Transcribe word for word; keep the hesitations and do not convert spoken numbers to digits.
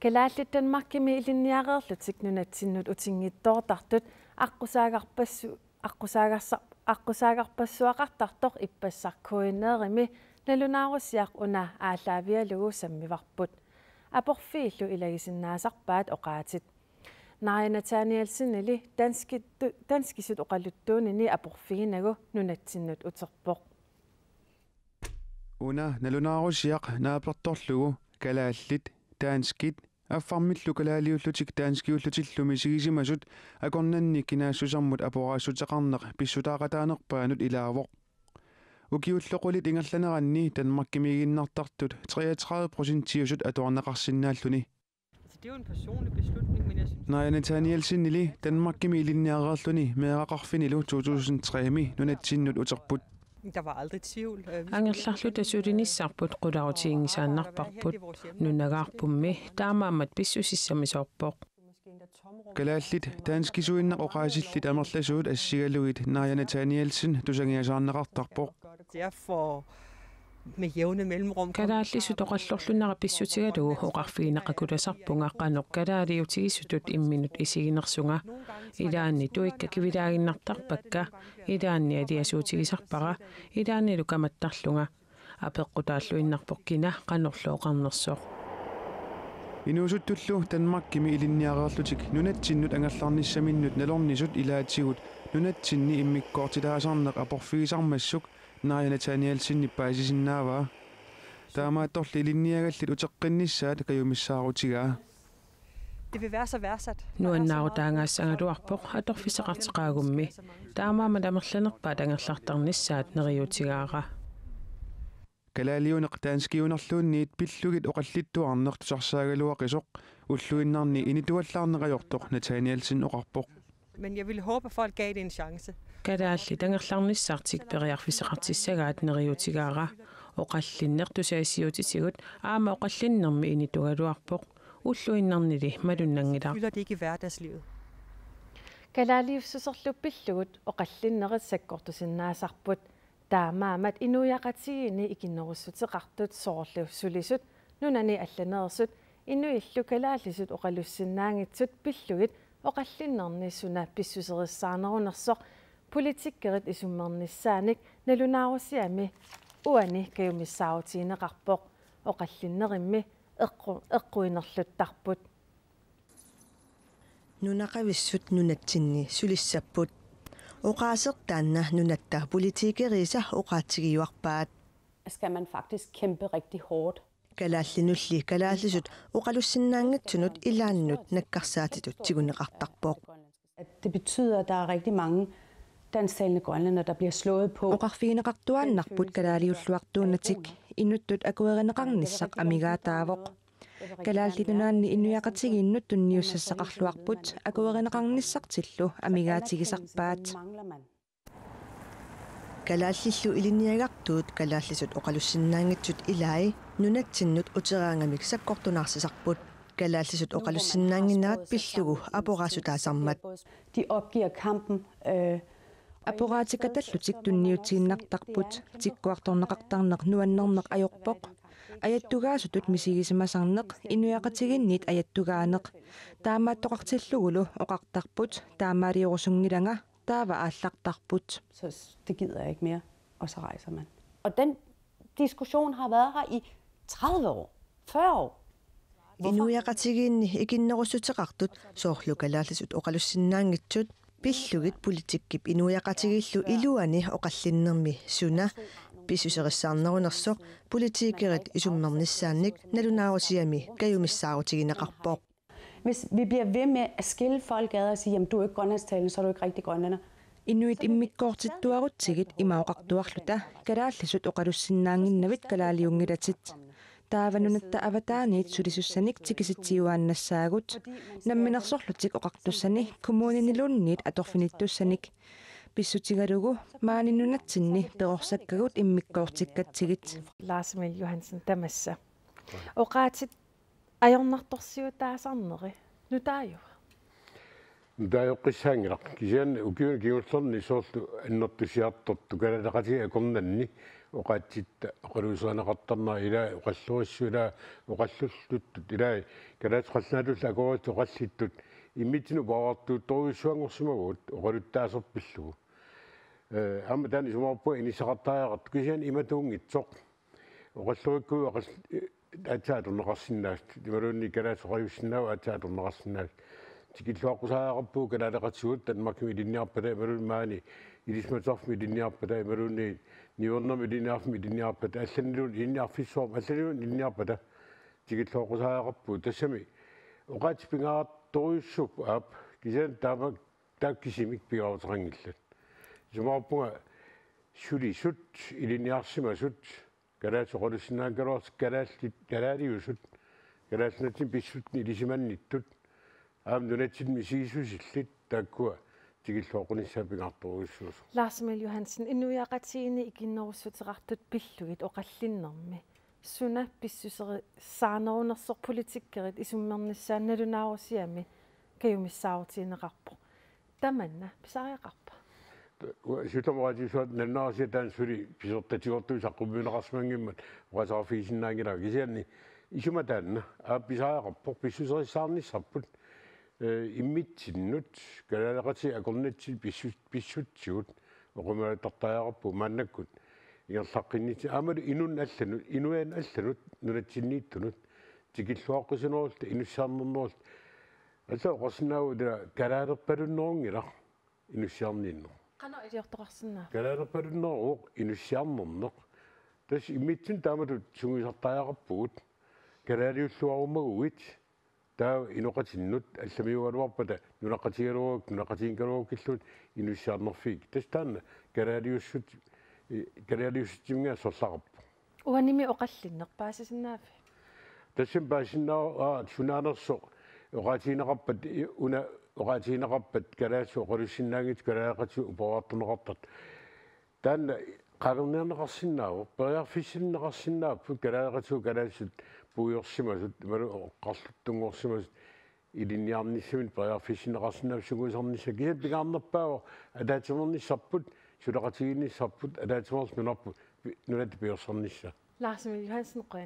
Kalaallit Danmarkimi ilinniareerlutik nunatsinnut utinngitsoortartut aqqusaagarpassu-, aqqusaagarsa-, aqqusaagarpassuaqartartoq ippassaq K N R-imi nalunaarusiaq una aallaavigalugu sammivarput. Aporfiillu ilagisinnaasarpaat oqaatit. Naja Nathanielsenili danskit tu-, danskisut oqaluttuunini aporfiginagu nunatsinnut uterpoq. Una nalunaarusiaq naapertorlugu kalaallit, danskit, affarmillu kalaaliullutik danskiullutillu misigisimasut akornanni kinaassusermut aporaassuteqarneq pissutaaqataanerpaanut ilaavoq. Ukiullu qulit ingerlaneranni Danmarkimiiginnartartut treogtredive procentiusut atuarneqarsinnaalluni. Altså, det er jo en personlig beslutning, men jeg synes, Naja Nathanielsenili Danmarkimi ilinniareerluni meeraqarfinilu to tusind tre-mi nunatsinnut uterput. Der var aldrig tvivl. Øh, vi skulle Angerlarluta sulinissarput qularutiginngisaannarparput. Nunagaarpummi taamaammat pissusissamisoorpoq. Kalaallit danskisuinnaq oqaasillit amerlasuut assigalugit Naja Nathanielsen tusangiasaarneqartarpoq. Det er for med jævne mellemrum. Kalaallisut oqallorlunnera pissutigalugu oqarfigineqakulasarpunga qanoq kalaaliutigisutut imminut isiginersunga. Ilaanni tuikka kivilaaginnartarpakka, ilaanni aliasuutigisarpara, ilaannilu kamattarlunga. Apeqqutaalluinnarpoq kina qanorlu oqarnersoq. Inuusuttullu Danmarkimi ilinniareerlutik nunatsinnut angerlarnissaminnut nalornisut ilaatigut nunatsinni immikkoortitaasarneq aporfigisarmassuk Naja Nathanielsenip paasisinnaavaa. Taamaattorli ilinniagallit uteqqinnissaat kajumissaarutigaa. Det vil være så værdsat. Nuannaarutaagassangaluarpoq atorfissaqarteqaragummi. Taamaammat amerlanerpaat angerlartarnissaat neriuutigaara. Kalaaliuneq danskiunerluunniit pillugit oqallittuarneq tusarsaagaluaqisoq ulluinnarni inituallaarneq ajortoq Nathanielsen oqarpoq. Men jeg ville håbe, at folk gav det en chance. Kalaallit angerlarnissartik periarfissaqartissagaat neriuutigaara. Oqallinneq tusagassiuutitigut aamma oqallinnermi initugaluarpoq. Ulluinnarnili malunnanngilaq. Fylder det ikke i hverdagslivet? Kalaaliussuserlu pillugu oqallinnerit sakkortusinnaasarput. Taamaammat inuiaqatigiinni ikinnerussuteqartut soorlu sulisut, nunani allaneersut, inuillu kalaallisut oqalussinnaanngitsut pillugit oqallinnerni suna pissuserissaarnerunersoq politikkerit isummernissaannik nalunaarusiami uani kajumissaarutigineqarpoq. Oqallinnerimmi eqqu-, eqquinerluttarput. Nunaqavissut nunatsinni sulissapput. Oqaaseq taanna nunatta politikeriisa oqaatigiuarpaat. Skal man faktisk kæmpe rigtig hårdt. Kalaallinulli kalaallisut oqalussinnaanngitsunut ilaannut nakkarsaatitut tiguneqartarpoq. At det betyder, at der er rigtig mange dansktalende grønlændere, der bliver slået på. Oqarfigineqartuaannarput kalaaliulluartuunnatik inuttut akuerineqarnissaq amigaataavoq. Kalaallit Nunaanni inuiaqatigiinnut tunniussassaqarluarput akuerineqarnissartillu amigaatigisarpaat. Kalaallillu ilinniagartuut kalaallisut oqalussinnaanngitsut ilai nunatsinnut uteriaraangamik sakkortunaarsisarput. Kalaallisut oqalussinnaannginnerat pillugu aporaassutaasarmat. De opgiver kampen, øh, Aporaatikatallutik tunniutiinnartarput, tikkuartorneqartarneq nuannerneq ajorpoq. Ajattugaasutut misigisimasarneq, inuiaqatigiinniit ajattugaaneq. Taamaattoqartillugulu oqartarput, taamaaliorussunngilanga, taava aallartarput. Så det gider jeg ikke mere, og så rejser man. Og den diskussion har været her i tredive år, fyrre år. Hvorfor? Inuiaqatigiinni ikinnerussuteqartut soorlu kalaallisut oqalussinnaanngitsut pillugit politikkip inuiaqatigiillu iluani oqallinnermi suna pissuserissaarnerunersoq politikerit isummernissaannik nalunaarusiami kajumissaarutigineqarpoq. Hvis vi bliver ved med at skille folk ad og sige, jamen, du er ikke grønlandsktalende, så er du ikke rigtig grønlænder. Inuit immikkoortittuarutsigit ima oqartuarluta kalaallisut oqalussinnaannginnavit kalaaliunngilatit. Taava nunatta avataaniit sulisussanik tikisitsiuaannassaagut. Namminersorlutik oqartussani kommuniniluunniit atorfinittussanik. Pissutigalugu maani nunatsinni perorsakkagut immikkoortikkatsigit. Lars Emil Johansen tamassa. Oqaatit ajornartorsiutaasarneri nutaajuvoq. Nutaajoqqissaanngilaq. Kisianni ukiuni kingullerni soorlu annertusiartortut kalaaleqatigiit akornanni Oqaatsitta oqaluuserineqartarnera ilaa oqalluarissut ilaa oqallulluttut ilaa kalaallisut qallunaatut akuersissut oqallittut immitsinnut paartuuttorujussuanngorsimavagut oqaluttaaserpillugu. Eh, aamma taanna isumaqarpunga inissaqartariaqartoq kisianni imatuunngitsoq. Oqalluarikkuit oqall-, eh, aatsaat atorneqarsinnaasut. Imaluunniit kalaallisut oqaluussinnaavagut aatsaat atorneqarsinnaasut. Tikilluaqqusariaqarpugut kalaaleqatigut Danmarkimi ilinniarpata imaluunniit maani ilisimatusarfimmi ilinniarpata imaluunniit niuernermi ilinniarfimmi ilinniarpata allaniluunniit ilinniarfissuarmi allaniluunniit ilinniarpata tikilluaqqusariaqarpugut tassami oqaatsit pingaartorujussuupput aap kisianni taama taakku kisimik pingaaruteqanngillat. Isumaqarpunga sulisut ilinniarsimasut kalaallisut oqalussinnaanngikkaluartut kalaallit kalaaliusut kalaallit nunatsinni pissutsit ilisimannittut aamma nunatsinni misigissusillit taakkua tikilluaqqunissaat pingaartorujussuusoq. Lars Emil Johansen, inuiaqatigiinni ikinnerussuteqartut pillugit oqallinnermi suna pissuserisaanerunersoq politikerit isummernissaat nalunaarusiami kajumissaarutigineqarpoq. Tamanna pisariaqarpa? Uanga siullermik oqaatigissuara nalunaarusiaq taanna suli pisortatigoortumik saqqummiunneqarsimanngimmat oqaaseqarfigisinnaanngilara kisianni isuma taanna aap pisariaqarpoq pissuserissaarnissarput, eh, immitsinnut kalaaleqatigiit akornatsinni pissut-, pissutsigut oqimaalattartariaqarpugut maannakkut ingerlaqqinnitsinni aammalu inunnut allanut inuiannut allanut nunatsinniittunut tikilluaqqusinerulluta inussiarnarnerulluta. Allat oqarsinnaavugut ila kalaalerpalunnerunngilaq inussiarninneq. Qanoq iliortoqarsinnaava? Kalaalerpalunneruvoq inussiarnarneq. Tassa immitsinnut taamatut sungiusartariaqarpugut kalaaliulluarumaguit taava inoqatinnut allamiugaluarpata nunaqqatigigaluaruk nunaqqatiginngigaluarukkilluunniit inussiarnerfiit. Tassa taanna kalaaliussut, eh, kalaaliussutiminngaanniit sorlaqarpoq. Uanimi oqallinneq paasisinnaaviuk? Tassami paasisinnaavara, aa, sunaanersoq oqaatigineqarpat, i-, una oqaatigineqarpat kalaallisut oqalussinnaanngitsut kalaaleqatigut uparuartorneqartartut. Taanna qaangerniarneqarsinnaavoq, periarfissinneqarsinnaapput kalaaleqatigut kalaallisut puigorsimasut, imaluunniit oqarluttunngorsimasut, ilinniarnissaminnik periarfissinneqarsinnaapput sungiusarnissaat. Kisianni pingaarnerpaavoq ataatsimeernissarput, suleqatigiinnissarput, ataatsimeerluta nunarput, pi-, nunatta piorsarnissaa. Lars Emil Johansen, qujan.